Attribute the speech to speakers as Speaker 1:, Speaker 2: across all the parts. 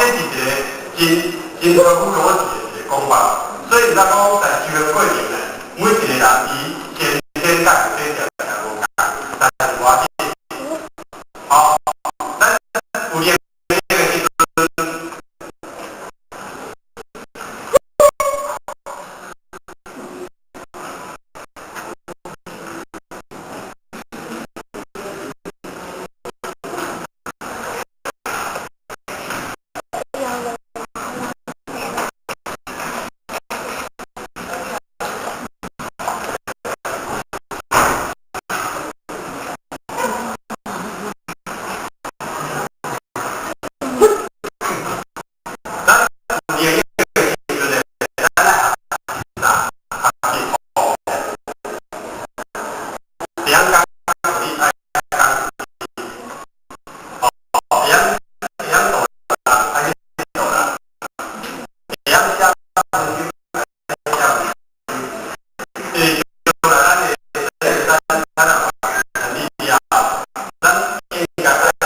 Speaker 1: 這是一个真真合乎邏輯的一個講法。所以咱講在修的過程呢，每一個人伊先天佮後天條件無仝，但是無要緊。好，咱有閒的時陣。咱有閒的時陣呢，咱來學習啥？學習奉獻。會曉講，你愛講，哦，會曉度人，愛去度人，會曉寫文章，愛寫文章。因為將來咱的咱咱若成立了後，咱應該愛帶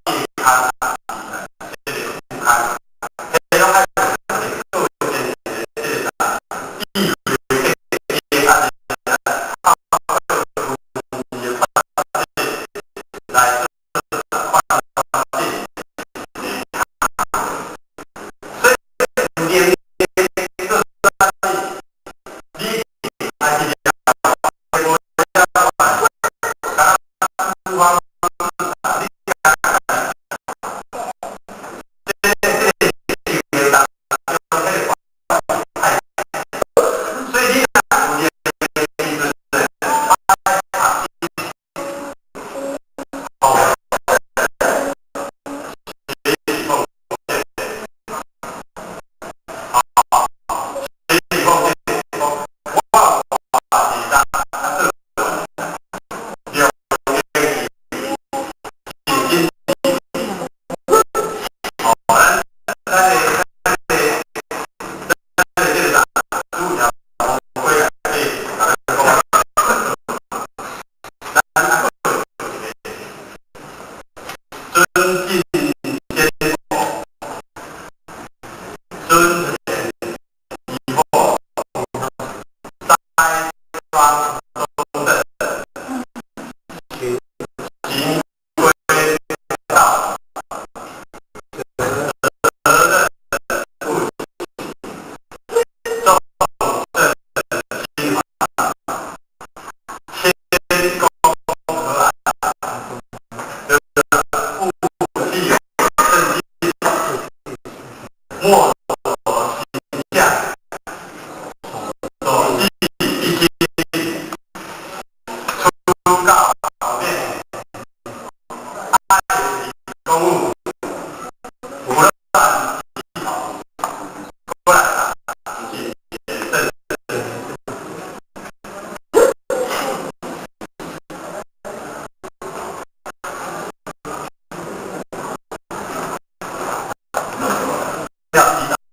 Speaker 1: 一刊，這個副刊，彼攏愛有一個個人的這個啥智慧結晶，啊，透過文字的發展來做發展。所以練做啥物，你愛去了解，無了解，敢若你這這個當中，這個太，所以你若有練的時陣呢，愛學習，好，學習奉獻，好，學習奉獻，我偌濟當做量盡心，哦，咱的這個啥，主要會來對大家講，咱還閣有一個尊敬先佛，尊賢疑惑，齋裝中正，行規道，責任負起，眾聖心煩，謙恭和藹，對不對？勿棄聖境，莫奪形象，守紀一心，出告面，愛惜公物，不亂系統，過來謹言慎行。要祈禱。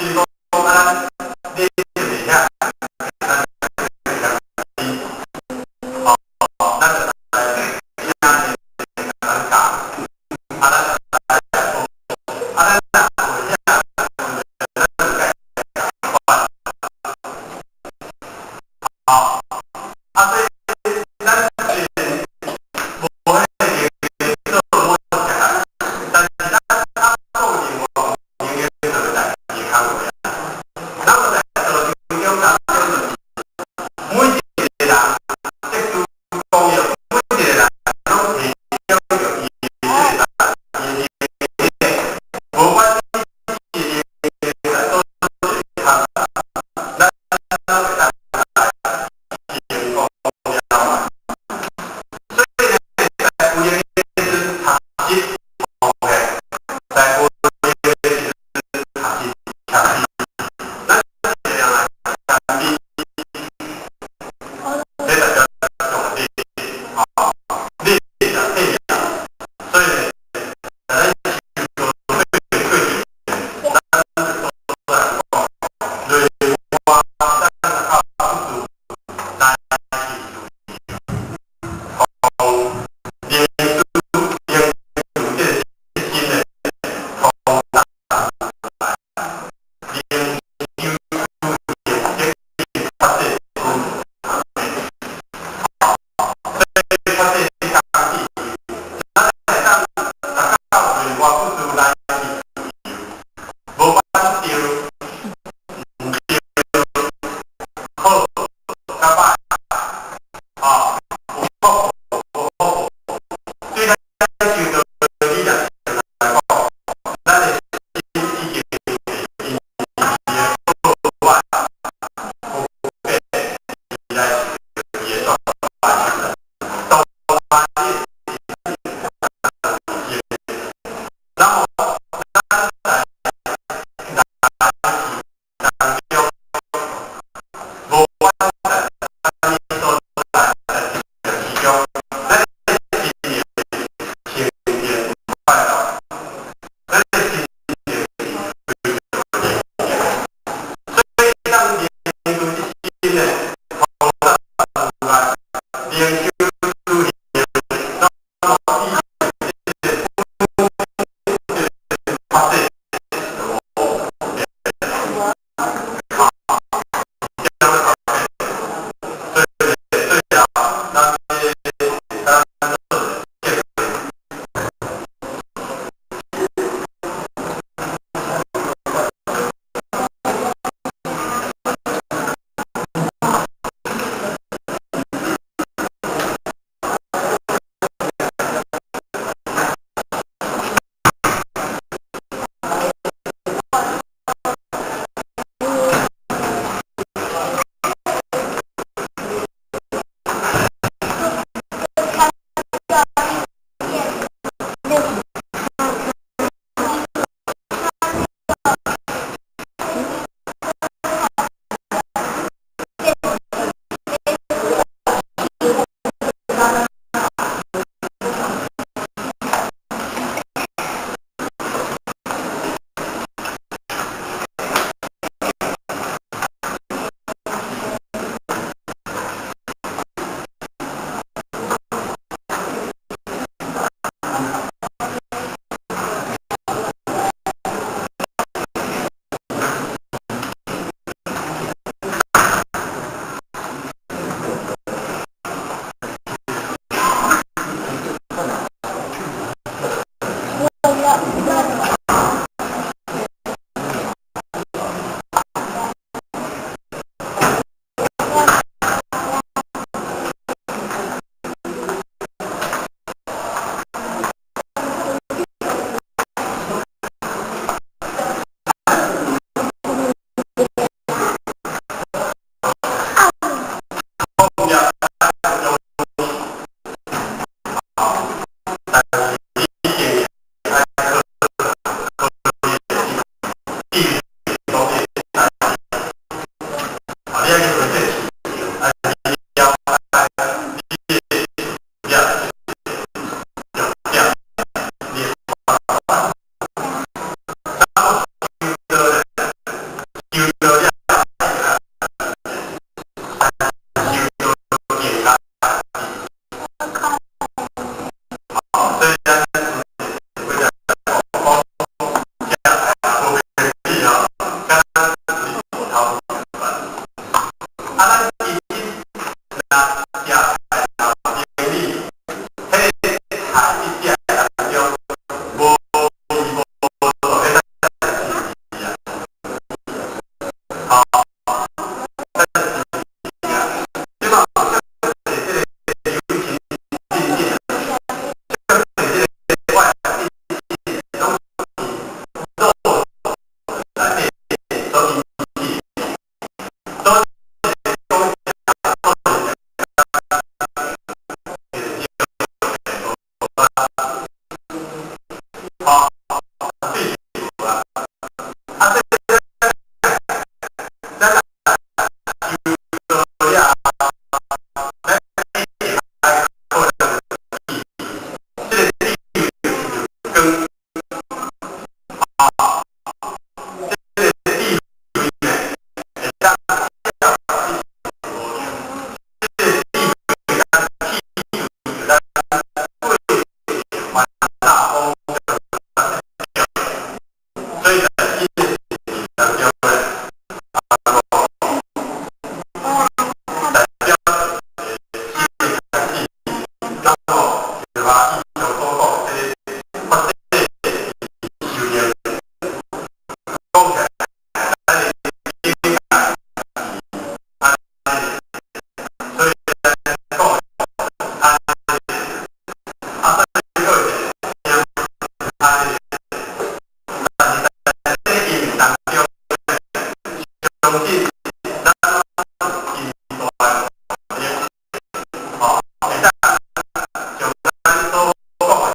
Speaker 1: 比如講啊，咱你是袂曉，咱就吼，咱就來請伊咱教，啊，咱就來學，啊，咱若袂曉，咱就共款。吼，啊，所以咱是無彼個做無食力，但是咱啊做另外有閒做的代誌的工課啊。咱有在道場中當中，就是每一個人，即使講藥，每一個人攏提供著伊的這個無管你是在佗一個工，咱攏會當來成功了嘛。所以呢，在有閒的時陣讀書，OK，在無閒的時陣讀書謙卑，咱一個人來謙卑，這代表上帝，吼，你是體驗，所以呢，咱修道對過程，咱就來講，內外三靠不住，來去從靈修靈修這個心的通達來，靈修修行發展所以發展工具，咱會當達到內外不住來去自由，無管對毋對，好佮歹，吼，有福無福，對咱修道理念來講，咱的心已經會因伊的好歹有變來伊的狀態，當然你然後咱在來當中，無管在啥物所在，在其中，咱的心會清淨快樂，咱的心情是非常平靜。所以當靈修之心呢，